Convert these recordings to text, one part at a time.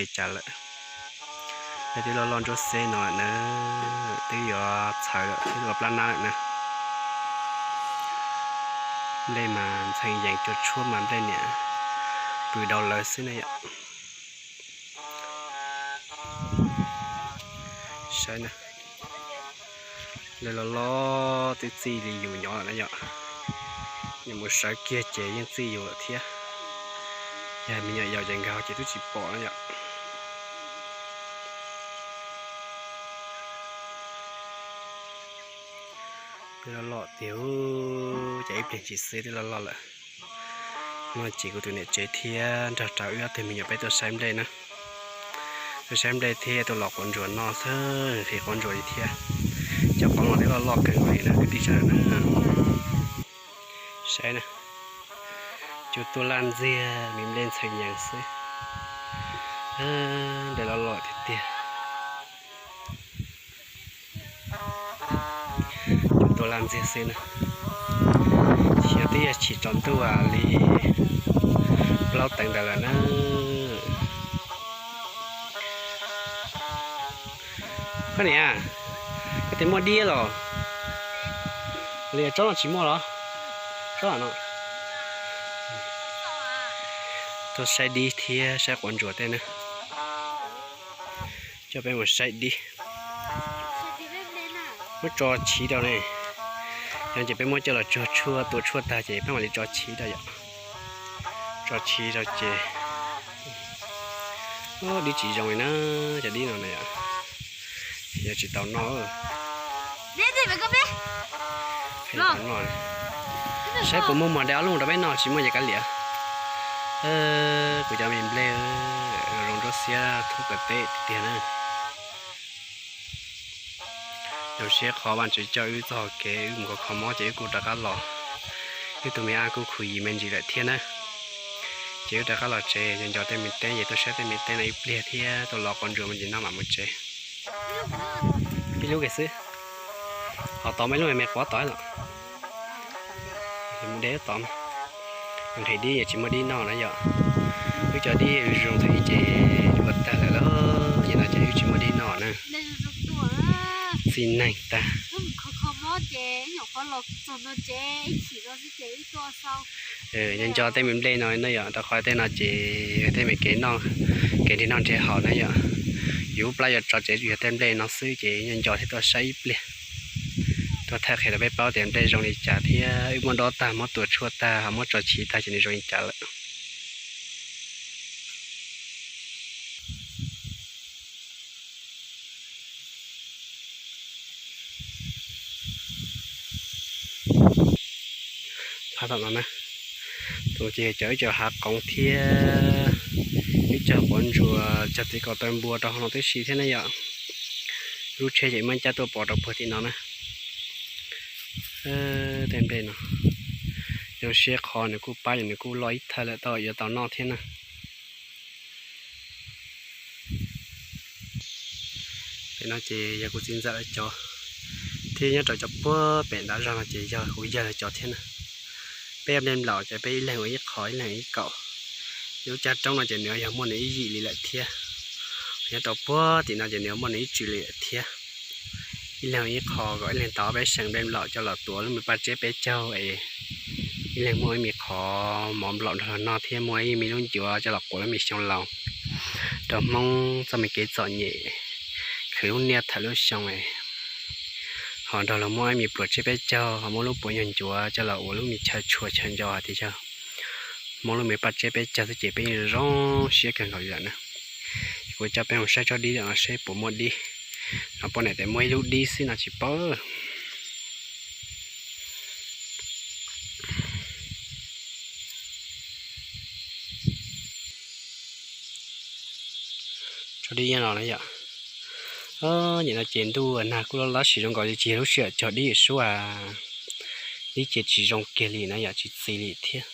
li cas lawm. Peb twb loj loj nruab xeb no lawm na, twb yuav txhawv lawm, twb ua plab nab lawm na. Nplej mas ntxhee yees cua tshuab mas nplej niam pw dau lawv xwb na yom. Saib na, nplej loj loj twb txij li yus nyob lawm na yom. Yus mus sawv kiag ces yeej txij yus lawm thiab. Yog me nyuam yaus ces nkag ces twb tsis pom na yom. Twb loj loj tiag, ces ib pliag ntsis xwb twb loj loj lawm. No ces kuv tus niam tsev thiab nrog rau wb ob tug me nyuam peb tuaj saib nplej na. Tuaj saib nplej thiab tuaj los quav ntsuas no xwb, nqhis quav ntsuas li thiab. Cov quav no twb loj loj kawg nkaus li na kwv tij sawv daws na. Saib na, cua tuaj laj ntxiag, me nplej ntxhee yees xwb. Nplej loj loj tiag tiag. Cua tuaj laj ntxiag xwb na. Xyov twb yog chim tsaus ntuj li plaub teev ntawd lawm na. Koj niam, koj tias muaj dib los? Li tsob no tsis muaj los? Tsob no. Tuaj saib dib thiab saib quav ntsuas tej na. Coj peb mus saib dib. Muab tso chiv rau ne. Yog ces peb muab coj los tsuag tshuaj tua tshuaj tag ces peb mam li tso chiv rau yom. Tso chiv rau ces dib tsis zoo li na, cov dib no na yom. Yog tsis tau noj. Saib puas muaj mos dai ob lub rau peb noj, tsis muaj ces kav liam. Kuv cov me nplej zoo nruab xiab thoob plaws teb tiag na. Zoo siab qhov Vajtswv coj wb txoj hau kev wb mus kho kho mob ces wb kuj rov qab los. Wb tus me ab kuj khuv yim me ntsis lawm thiab na. Ces wb rov qab los tsev, nco nco tej me teb ces tuaj saib tej me teb no ib pliag thiab tuaj los quav ntsuas me ntsis no mam mus tsev. Ib lub kiag xwb. Ho tod muaj ib lub me me quav tod los. Mus de tod. Nqhis dib es tsis muaj dib noj na yom. Wb cov dib zoo thaum ub ces ua tag lawm los, ces no ces wb tsis muaj dib noj na. Txi neeg tag. Nco nco tej me nplej no na yom, rau qhov tej no ces yog tej me kev noj, kev nrhiav noj nrhiav haus na yom. Yus lub plab yuav tso tsev yog tej nplej no xwb ces nco nco thiaj tuaj saib ib pliag. Tuaj thaij qhia rau peb paub tias nplej zoo li cas thiab wb muab dob tag, muab tua tshuaj tag, ho muab tso chiv tag ces nws zoo li cas lawm. Phab tom no na, tus ces cov ib co hav qoov thiab ib co quav ntsuas, cog txiv kaus taw npua rau hauv no tib si thiab na yom. Lub tsheb ces muab cab tuaj pov rau puag tim no na. Tej nplej no zoo siab qhov nws kuj pab, nws kuj loj ib thawj lawm, tau yuav tau noj thiab na. Pem no ces yog kuv txiv ntxawm lawv cov, thiab nyob rau cov puag pem nram zos no ces yog kuv yawg lawv cov thiab na. Peb nplej nplaum ces peb ib leeg ua ib qho, ib leeg ib kaum. Lub caj roob no ces nws yog muaj nws ib yim li lawm thiab. Nyob rau puag tim no ces nws muaj nws ib tswm li lawm thiab. Ib leeg ib qho kom ib leeg tau ob peb seem nplej nplaum coj los tuav lub me paj tseb peb caug es ib leeg muaj ib me qhov mov nplaum nrog luag noj thiab muaj ib me lub ncuav coj los quav lub me xyoo laus rau Hmoob txoj me kev txom nyem, khwv lub niaj thawm lub xyoo es ho nrog luag muaj ib me pluas tseb peb caug, ho muab lub puav nyuag ncuav coj los ua lub me chaw tshua chaw nco hais tias yog Hmoob lub me paj tseb peb caug xwb ces peb yeej zoo siab kawg nkaus li lawm na. Kuv coj peb mus saib tsob dib no seb puas muaj dib. No poj niam tias muaj ib lub dib xwb no tsis paub. Tsob dib no na yom. Nim no ces ntuj nag kuj loj loj sis zoo nkaus li tsis yog lub sij hawm cog dib sub a. Dib ces tsis zoo kiag li na yom, tsis txi li thiab.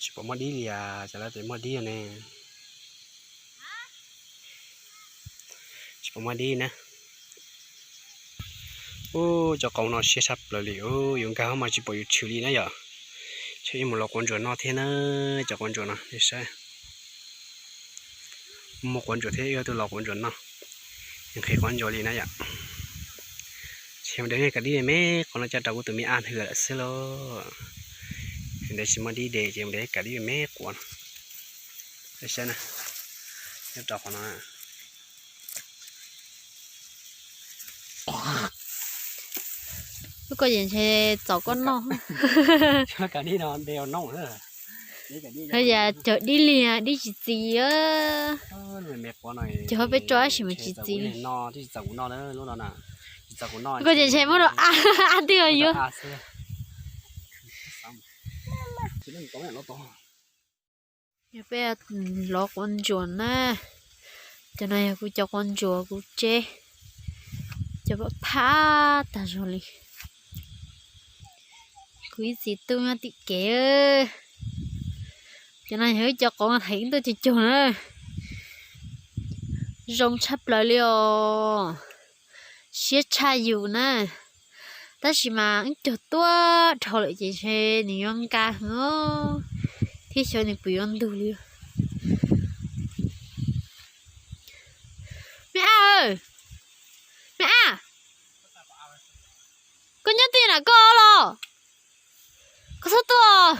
Tsis pom muaj dib li as, cas lawv tias muaj dib ne. Tsis pom muaj dib na. Ub, cov qoos no siab tshaj plaws li, yuav nkag mas tsis pom yuav tshwm li na yom. Tsam ib mus los quav ntsuas no thiab na, cov quav ntsuas no nej saib. Muaj quav ntsuas thiab ib tug los quav ntsuas no, nqhis quav ntsuas li na yom. Ces mus de kav dib me quav no coj rau kuv tus me ab hwm lawm xwb lauj. Ntawd tsis muaj dib de ces mus de kav dib me quav no. Saib na, nyob rau qhov no. Lub ko ces ntshe txaus koj noj. Hos yam cog dib li dib tsis txi. Cog peb tso tab sis mas tsis txi li. Lub ko ces ntshe muab rau ab twb yuav. Yog peb lov quav ntsuas na, cov no yog kuv cov quav ntsuas kuv tseb, cov pab phab tag zog li. Kuv ib txiv tub nyob tim kev. Cov no yog wb cov quav thaiv ib ntuj cog cog na, zoo tshaj plaws li os, siab tshaj yus na. Tab sis mas wb cog tuaj dhau lawm ces ntshe nws yuav nkag heev thiab xyov nws puas yuav ntug li. Me ab, me ab, koj nyob twg na koj los? Koj txhob tuaj.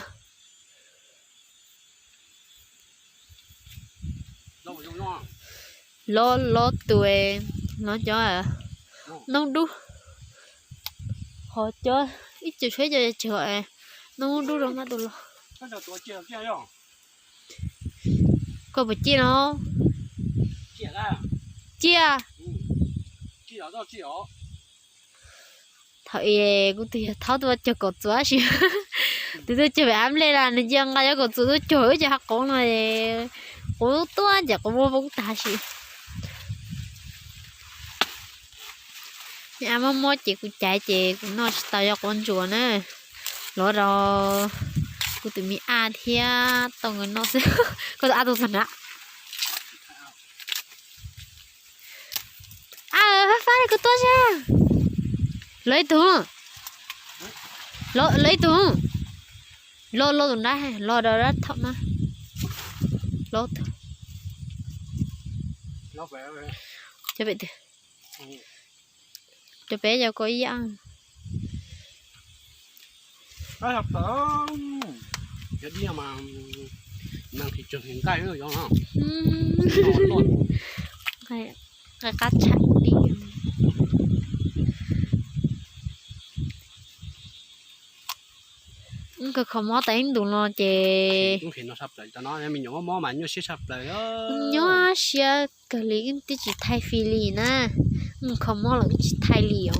Lov, lov tus, lov cov noob dub, ho cov ib co tshuav ib co tseg, noob dub rau nqaj tus los. Koj puas ciaj no? Ciaj. Thaum kuv tus yawg thaub tuaj cog kaum txuas tab sis tus tuaj cog pem av nplej las nws cia nqa cov kaum txuas tuaj cog wb cov hav qoob no, quav tuaj ces quav muab poob tag sis. Av mob mob ces kuv caiv ces kuv noj tsis tau cov quav ntsuas na. Lov rau kuv tus me ab thiab tau nkawd noj xwb. Koj tus ab tuaj txog na. Ab, fab fab li koj tuaj seb. Lov ib tug, lov ib tug, lov lov tus nrab, lov rau dab thaum na. Lov tus, cov pem twg? Cov pem yog koj ib yam. Nqaij qab tshaj li. Wb khaws kho mob tas ib ntus no ces nyob siab kawg li, wb twb tsis thaij fij li na. Wb kho mob los wb tsis thaij li os.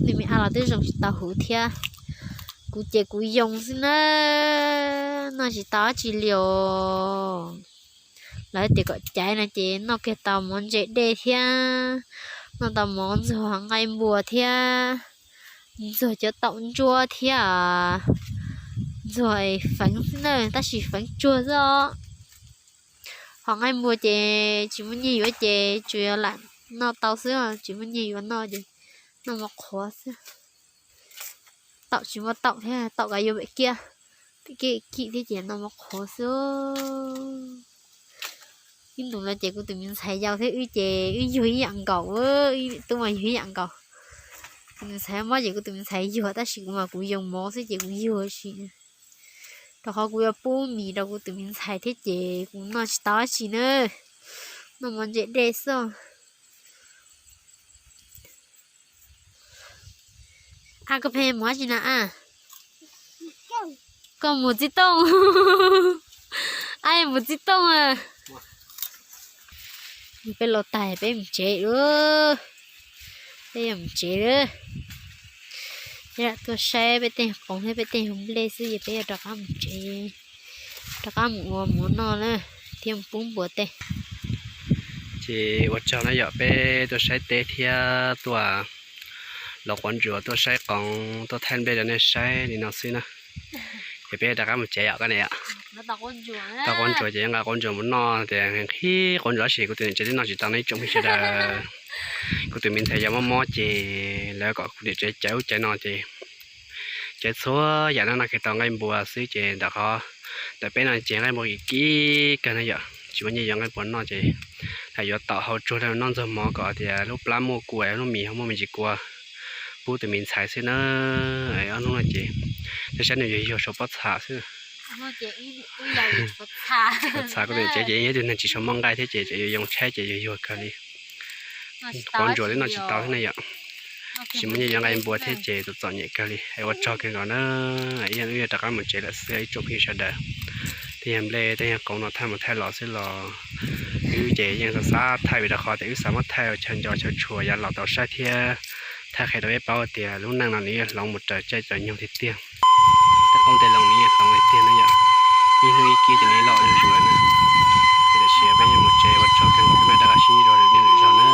Nws me ab los twb zoo tsis tau huv thiab. Kuv ces kuv yoo xwb na, noj tsis tau dab tsi li os. Lawv tias kom caiv no ces noj kiag tau mov ntse dej thiab, noj tau mov ntxuag nqaij npua thiab, ntxuag cov taum ntsuab thiab, ntxuag feev xwb na, tab sis feev tsuag xwb os. Ho nqaij npua ces tsis muaj nyiaj yuav ces tsuas yog lam noj tau xwb, tsis muaj nyiaj yuav noj ces noj mov qhuav xwb. Taum tsis muaj taum thiab, taum kav yuav pem kiab, pem kiab kim thiab ces noj mov qhuav xwb. Ib ntus no ces kuv tus me ntxhais yau thiab wb ces wb yuag ib yam nkaus, wb tub mas yuag ib yam nkaus. Kuv tus me ntxhais mob ces kuv tus me ntxhais yuag, tab sis kuv mas kuv yoo mov xwb ces kuv yuag tsis, rau qhov kuv yuav pub mis rau kuv tus me ntxhais thiab ces kuv noj tsis tau dab tsi na, noj mov ntse dej xwb. Ab, koj pheej mus dab tsi na ab? Koj mus txiv tooj. Ab, mus txiv tooj. Peb los tag peb mus tsev lawm. Peb yuav mus tsev lawm. Peb lam tuaj saib peb tej qoos thiab peb tej nplej xwb ces peb yuav rov qab mus tsev, rov qab mus ua mov noj na, thiab mus pub npua tej. Ces ua tsaug na yom, peb tuaj saib teb thiab tuaj los quav ntsuas, tuaj saib qoos, tuaj thaij nplej rau nej saib li no xwb na. Ces peb rov qab mus tsev yom koj niam yom. Tau quav ntsuas ces nqa quav ntsuas mus noj tias nqhis quav ntsuas tab sis kuv tus niam tsev twb noj tsis tau no ib tsoom phooj ywg sawv daws. Kuv tus me ntxhais yog mob mob ces lawv kom kuv niam tsev caiv ub caiv no ces caiv txhua yam no no kis tau nqaij npua xwb ces ntawm qhov ntawm peb no ces nqaij npua kim kim kawg na yom, tsis muaj nyiaj yuav nqaij npua noj ces hais yuav tom hau tsuag rau noj ntxuag mov kom tias lub plab muaj kua lub mis ho muaj me ntsis kua pub tus me ntxhais xwb na. Ob hnub no ces tej sab nws yuag yuag saum pob txha xwb. Txha kuv niam tsev ces yog ib tug neeg tsis tshua muaj nqaij thiab ces yuav yoo tshaib ces yuag yuag kawg li. Quav ntsuas li noj tsis tau thiab ne yom. Tsis muaj nyiaj yuav nqaij npua thiab ces txom txom nyem kawg li es ua tsaug kawg nkaus na. Ib yam wb yuav rov qab mus tsev lawm xwb ib tsoom phooj ywg sawv daws. Tej yog nplej tej yog qoob no thaij mus thaij los xwb los wb ces yeej xav xav thaij vim rau qhov tias wb xav muab thaij ua chaw nco chaw tshua yav los tau saib thiab thaij qhia rau peb paub tias lub neej no nws yuav hloov mus raws caij raws nyoog tiag tiag. Tej qoob tej loo nws yeej hloov tiag tiag na yom. Ib hnub ib kib ces nws loj zuj zus lawm na. Ces tam sim peb yuav mus tsev ua tsaug kawg nkaus, peb mam rov qab sib ntsib dua lwm hnub lwm zaug na.